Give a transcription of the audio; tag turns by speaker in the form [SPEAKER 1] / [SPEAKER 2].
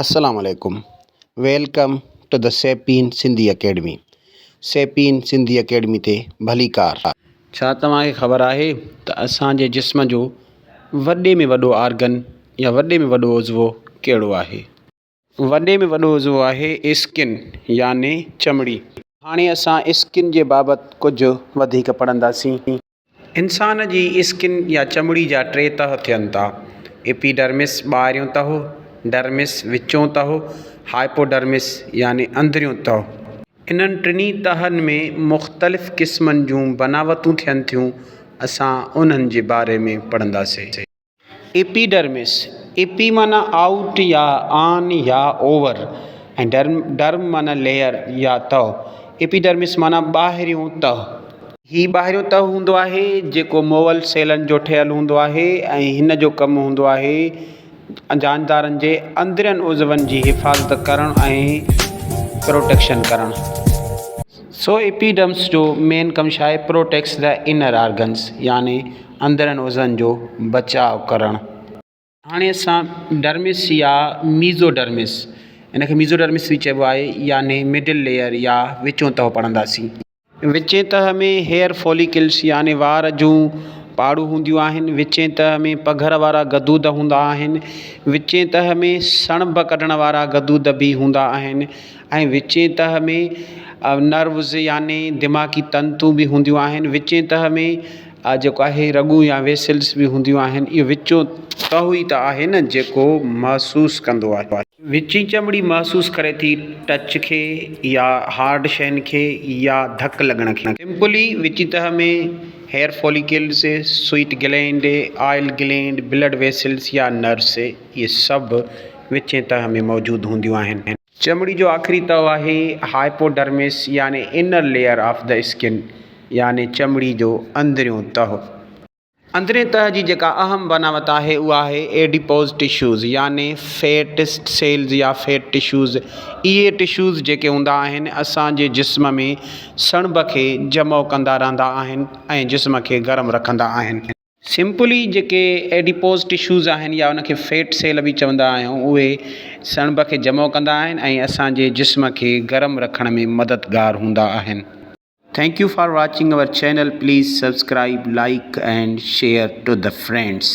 [SPEAKER 1] السلام عليڪم welcome to the سيپين سنڌي اڪيڊمي سيپين سنڌي اڪيڊمي تي ڀليڪار. ڇا توهان کي خبر آهي ته اسان جي جسم جو وڏي ۾ وڏو آرگن يا وڏي ۾ وڏو عضوو ڪهڙو آهي؟ وڏي ۾ وڏو عضوو آهي اسڪن يعني چمڙي. هاڻي اسان اسڪن جي بابت ڪجهه وڌيڪ پڙهنداسين. انسان جي اسڪن يا چمڙي جا ٽي تهه ٿين ٿا، ايپيڊرمس ٻاهريون تهه، ڊرمس وچون تهه، هائپوڊرمس يعني اندريون تهه. انهن ٽنهي تهن ۾ مختلف قسمن جون بناوتون ٿين ٿيون، اسان انهن جي باري ۾ پڙهنداسين. ايپيڊرمس، ايپي معنيٰ آئوٽ يا آن يا اوور ۽ ڊرم ڊرم معنيٰ ليئر يا تهه. ايپيڊرمس معنيٰ ٻاهريون تهه. هي ٻاهريون تهه هوندو آهي جيڪو مئل سيلن جو ٺهيل هوندو آهي ۽ هن جو ڪم هوندو آهي جاندارن جي اندرين عضون جي حفاظت ڪرڻ ۽ پروٽيڪشن ڪرڻ. سو ايپيڊرمس جو مين ڪم ڇا آهي پروٽيڪٽس the inner organs يعني اندرين عضون جو بچاء ڪرڻ. هاڻي اسان ڊرمس يا ميزو ڊرمس ان کي ميزو ڊرمس به چئبو آهي يعني مڊل ليئر يا وچون تهه پڙهنداسين. وچين تهه ۾ هيئر فوليڪلس يعني وار جون پاڙون هونديون آهن. وچين تهه ۾ پگهر وارا غدود هوندا آهن. وچين تهه ۾ سڻڀ ڪڍڻ وارا غدود به هوندا آهن ۽ وچين تهه ۾ نروز يعني دماغي تنتون به هونديون آهن. وچين تهه ۾ جيڪو آهي رڳون يا ويسلز به هونديون آهن. اهو وچون تهه ئي ته آهي نه جيڪو محسوس ڪندو آهي. وچين چمڙي محسوس ڪري ٿي ٽچ کي يا هارڊ شين کي يا ڌڪ لڳڻ کي. سمپلي وچين تهه ۾ hair follicles, sweat gland, oil gland, blood vessels يا نروس اهي سڀ وچين تهه ۾ موجود هونديون آهن. چمڙي جو آخري تهه آهي هائپوڊرمس يعني inner layer of the skin يعني چمڙي جو اندريون تهه. اندرين تهه جي جيڪا اهم بناوت آهي اها آهي ايڊيپوز ٽشوز يعني فيٽ سيلز يا فيٽ ٽشوز. اهي ٽشوز جيڪي هوندا آهن اسان جي جسم ۾ سڻڀ کي جمع ڪندا رهندا آهن ۽ جسم کي گرم رکندا آهن. سمپلي جيڪي ايڊيپوز ٽشوز آهن يا ان کي فيٽ سيل به چوندا آهيون اهي سڻڀ کي جمع ڪندا آهن ۽ اسان جي جسم کي گرم رکڻ ۾ مددگار هوندا آهن. Thank you for watching our channel please subscribe like and share to the friends.